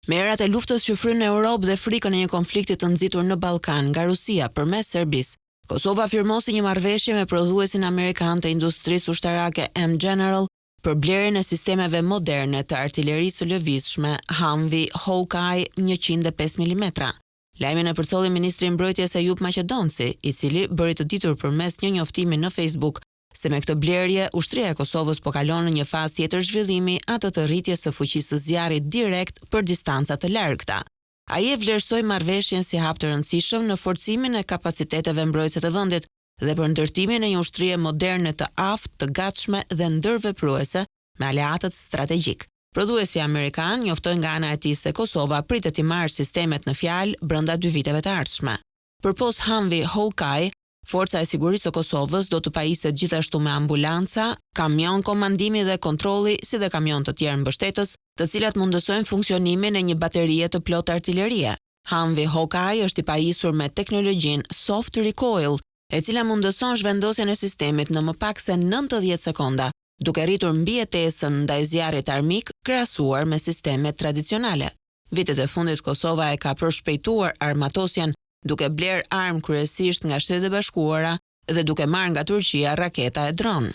Me erat e luftës që fryn në Europë dhe frikën e një konflikti të nxitur në Ballkan nga Rusia përmes Serbisë, Kosova firmosi një marrëveshje me prodhuesin amerikan të industrisë ushtarake M General për blerjen e sistemeve moderne të artilerisë së lëvizshme Humvee Hawkeye 105 mm. Lajmin e përcolli ministri i Mbrojtjes Ejup Maqedonci, i cili bëri të ditur përmes një njoftimi në Facebook se me këtë blerje ushtria e Kosovës po kalon në një fazë tjetër zhvillimi, atë të rritjes së fuqisë së zjarrit direkt për distanca të largëta. Ai e vlerësoi marrëveshjen si hap të rëndësishëm në forcimin e kapaciteteve mbrojtëse të vendit dhe për ndërtimin e një ushtrie moderne të aftë, të gatshme dhe ndërvepruese me aleatët strategjik. Prodhuesi amerikan njoftoi nga ana e tij se Kosova pritet t'i marrë sistemet në fjalë brenda dy viteve të ardhshme. Përpos Humvee Hawkeye, Forca e Sigurisë së Kosovës do të pajiset gjithashtu me ambulanca, kamion komandimi dhe kontrolli, si dhe kamion të tjerë mbështetës, të cilat mundësojnë funksionimin e një baterie të plotë artilerie. Humvee Hawkeye është i pajisur me teknologjinë Soft Recoil, e cila mundëson zhvendosjen e sistemit në më pak se 90 sekonda, duke rritur mbijetesën ndaj zjarrit armik krahasuar me sistemet tradicionale. Vitet e fundit Kosova e ka përshpejtuar armatosjen duke bler armë kryesisht nga Shtetet e Bashkuara dhe duke marrë nga Turqia raketa e dron.